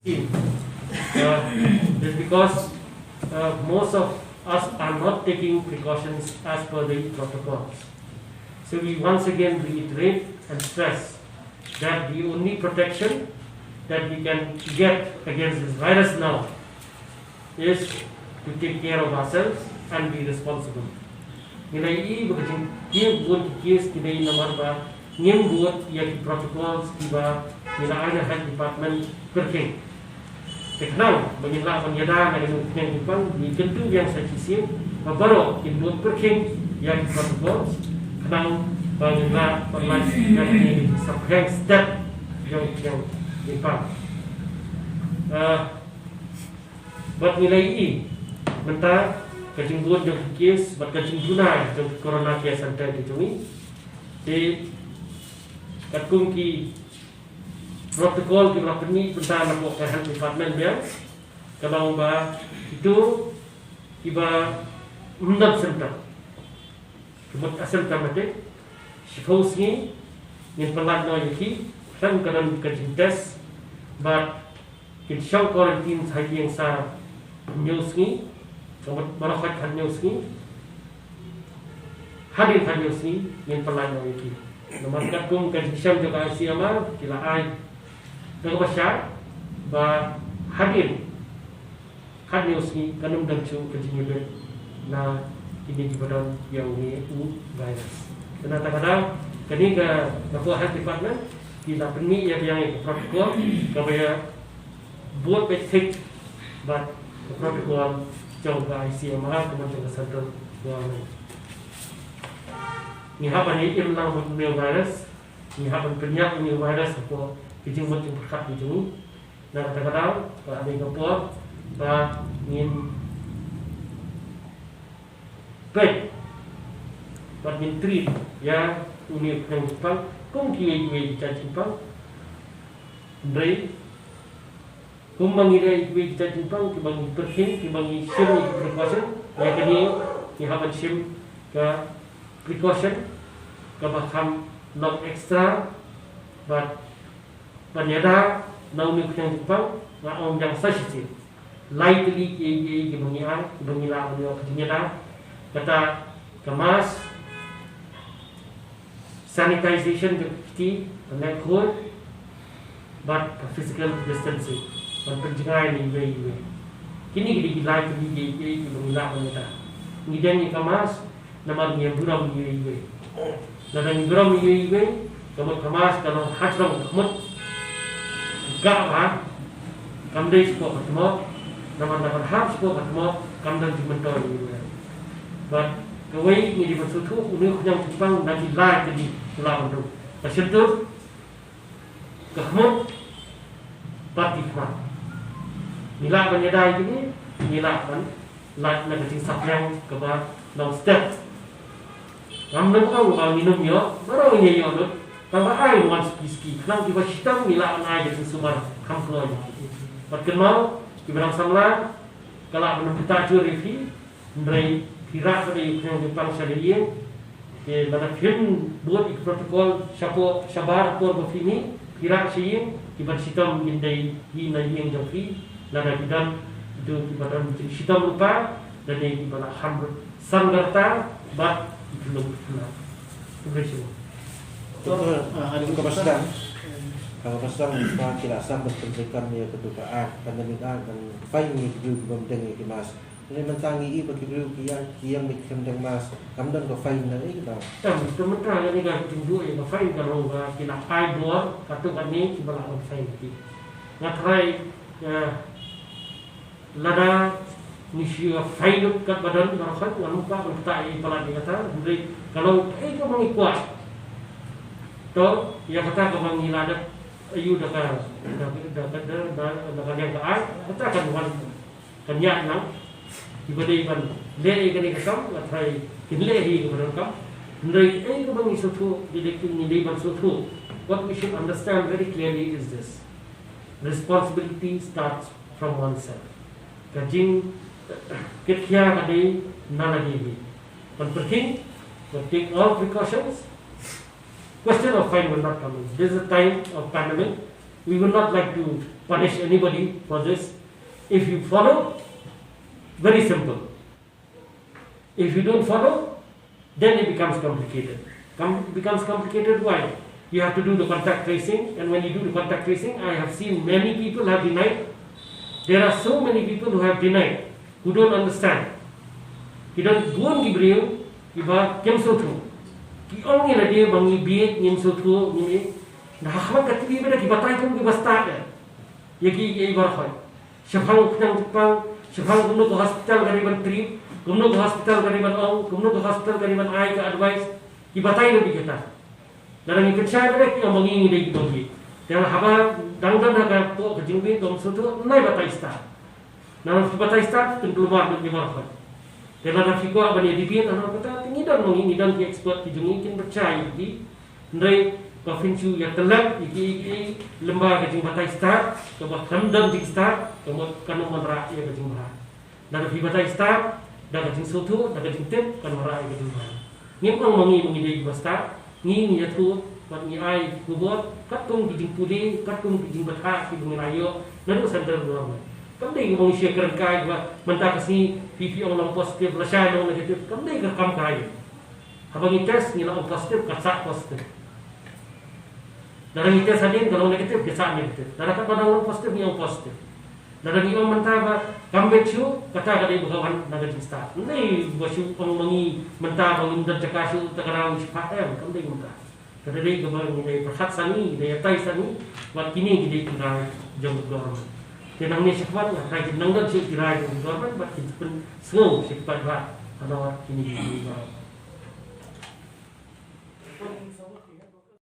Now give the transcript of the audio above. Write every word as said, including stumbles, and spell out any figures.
Uh, is because uh, most of us are not taking precautions as per the protocols. So we once again reiterate and stress that the only protection that we can get against this virus now is to take care of ourselves and be responsible. Ngi la ïohi ba ka jingkiew bun ki case ki dei namar ba ngim bud ïa ki protocols kiba ngi la ai na health department pyrkhing. Te khnang ba ngin lah ban ïada na ka jingpang, ngi kyntu biang sa shisien ba baroh kin bud pyrkhing ïa ki protocols khnang ba ngin lah ban lait ïa ki saphriang step jong jingpang. Ah, Bad ngi la ïohi mynta ka jingbun jong ki case bad ka jingduna jong ki corona care center ki jong ngi. Te katkum ki protocol kiba la pynmih mynta na pdeng ka health department biang, ka long ba kito kiba ym don symptom, ka mut asymptomatic, shiphew sngi ngin pynlait noh ïa ki, khlem ka don ka jingtest, bad kin shong quarantine ha ïing sa hynñiew sngi, ka mut baroh khat hynñiew sngi. Hadien hynñiew sngi ngin pynlait noh ïa ki. Namar katkum ka jingshem jong ka I C M R ki la ai da kaba shai ba hadien hynñiew sngi kan ym don shuh ka jingïabit na kine kiba don ïa une u virus. Te na kata ka daw kane ka, ka health department ki la pynmih ïa biang ïa ka protocol kaba ïa bud beit thik bad ka protocol jong ka I C M R ka mut jong ka central government. Ngi hap ban ïa im lang bad une u virus, ngi hap ban pynïap une u virus hapoh ki jingmut jingpyrkhat ki jong ngi. Na kata ka daw ka la dei ka por ba ngin peit bad ngin treat ïa une u khñiang jingpang kum kiwei kiwei ki jait jingpang. Hynrei kumba ngi leh ïa kiwei ki jait jingpang kiba ngi pyrkhing, kiba ngi shim ïa ki precaution, ïa kane ngi hap ban shim ka precaution kaba kham long extra. Bad ban ïada na une u khñiang jingpang, nga ong biang sa shisien, lai tylli kiei kiei kiba ngi ai, kiba ngi lah ban ïoh ka jingïada. Kata ka mask, sanitization jong ka kti, ka neck hold, bad ka physical distancing, ban pynjngai na iwei iwei. Kine ki dei ki lai tylli kiei kiei kiba ngi lah ban ïada. Ngi don ïa ka mask namar ngi ïa burom ïa iwei iwei. Lada ngi burom ïa iwei iwei, ka mut ka mask ka long hajrong ka mut ka ba kam dei shapoh ka tmok, namar lada hap shapoh ka tmok kam don jingmyntoi ïa iwei. Bad kawei ngi dei ban sngewthuh, une u khñiang jingpang na ki lai tylli u lah ban rung. Ka shyntur, ka khmut bad ki khmat. Ngi lah ban ïada ïa kine, ngi lah ban lait na ka jingsaphriang kaba long step. Ngam nym ong ba ngin ym ïoh, baroh ngin ïoh lut. Tang ba ai wan suki suki, khnang kiba shitom ngi lah ban ai ka jingsumar kham kloi. Bad kynmaw, kiba dang samla ka lah ban ym ktah jur ïa phi, hynrei phi rah ka dei u khñiang jingpang sha la ïing. Te lada phim bud ïa ki protocol shapoh shabar por ba phi mih, phi rah sha ïing, kiban shitom ngin dei hi na ïing jong phi. Lada ki don kito kiba don jingshitom lypa, lane kiba la kham san ka rta bad ki khyllung ki khynnah. Khublei shibun. Doktor, ah, ha kaba sdang, ha kaba sdang, ba ki la sdang ban pyntreikam ïa katu ka act, Pandemic Act, ban fine ïa ki briew kiba ym deng ïa ki mask. Hynrei mynta ngi i ba ki briew ki ïeng, ki ïeng bad kim deng mask, kam don ka fine ne ei ka daw? Em, te mynta kane ka jingduh ïa ka fine ka long ba ki la ai bor katto katne kiba lah ban fine ki. Nga tharai, eh, lada ngi shu ïa fine lut katba don baroh khoit, ngan ym kwah ban ktah ïa i palat ïa kata, hynrei ka long kaei kaba ngi kwah. To ïa kata kaba ngi la dep ïoh da ka, da, da, da, da, da, da ka liang ka aiñ, kata kan wan. Kan ïaid lang, kiba dei ban leh ïa kane ka kam, nga tharai kin leh hi kaba donkam. Hynrei kaei kaba ngi sngewthuh, ngi dei, ngi dei ban sngewthuh. What we should understand very clearly is this. Responsibility starts from oneself. Ka jingkitkhia ka dei na lade hi. Ban pyrkhing, ban take all precautions. Question of fine will not come in. This is a time of pandemic. We will not like to punish anybody for this. If you follow, very simple. If you don't follow, then it becomes complicated. Com- it becomes complicated. Why? You have to do the contact tracing, and when you do the contact tracing, I have seen many people have denied. There are so many people who have denied, who don't understand. Ki don bun ki briew kiba kim sngewthuh. Ki ong ïa lade ba ngi bieit, ngim sngewthuh, ngi, na ha khmat ka T V ba da ki batai kum kiba stad. Ïa ki, ïa ki baroh. Shaphang pynjang pang, shaphang kumno ka hospital ka dei ban treat, kumno ka hospital ka dei ban ong, kumno ka hospital ka dei ban ai ka advice, ki batai ruh ïa kata. Lada ngi pynshai bad ki ong ba ngi ngi dei ki bym bieit. Te haba dang don ha ka, ka jingbieit, bym sngewthuh, nai batai stad. Nalor ki batai stad, pynkulmar lut ïa baroh. Te lada phi kwah ban ïa debate, nalor kata, te ngi don ma ngi, ngi don ki expert ki jong ngi, kin pynshai ïa ki. Hynrei ba phin shu ïa tyllep ïa ki, ïa ki lyngba ka jingbatai stad, kaba khlem don jingstad, ka mut kan ym wanrah ïa ka jingbha. Da ka jingbatai stad, da ka jingsngewthuh, da ka jingtip, kan wanrah ïa ka jingbha. Ngim ong ma ngi ma ngi dei kiba stad, ngi ngi ïathuh bad ngi ai khubor katkum ki jingpule, katkum ki jingbthah kiba ngi la ïoh naduh central government. Kam dei kiba ngi shu kren kai ba mynta ka sngi phi phi ong long positive, lashai long negative, kam dei ka kam kai. Haba ngi test ngi la ong positive, ka sah positive. Lada ngi test hadien ka long negative, ka sah negative. Lada katba dang long positive ngi ong positive. Lada ngi ong mynta ba kam beit shuh, kata ka dei ba ka wan na ka jingstad. Ym dei ba shu ong ma ngi mynta ba ngim don jaka shuh, ta ka daw ngi shu phah, em, kam dei mynta. Ka dei kaba ngi dei pyrkhat sani, ngi dei ïatai sani, bad kine ki dei ki rai jong ka government. Te nangne shakhmat nga trai kin nang don shuh ki rai jong ka government bad kin pynsngew shakhmat bha halor kine ki rai.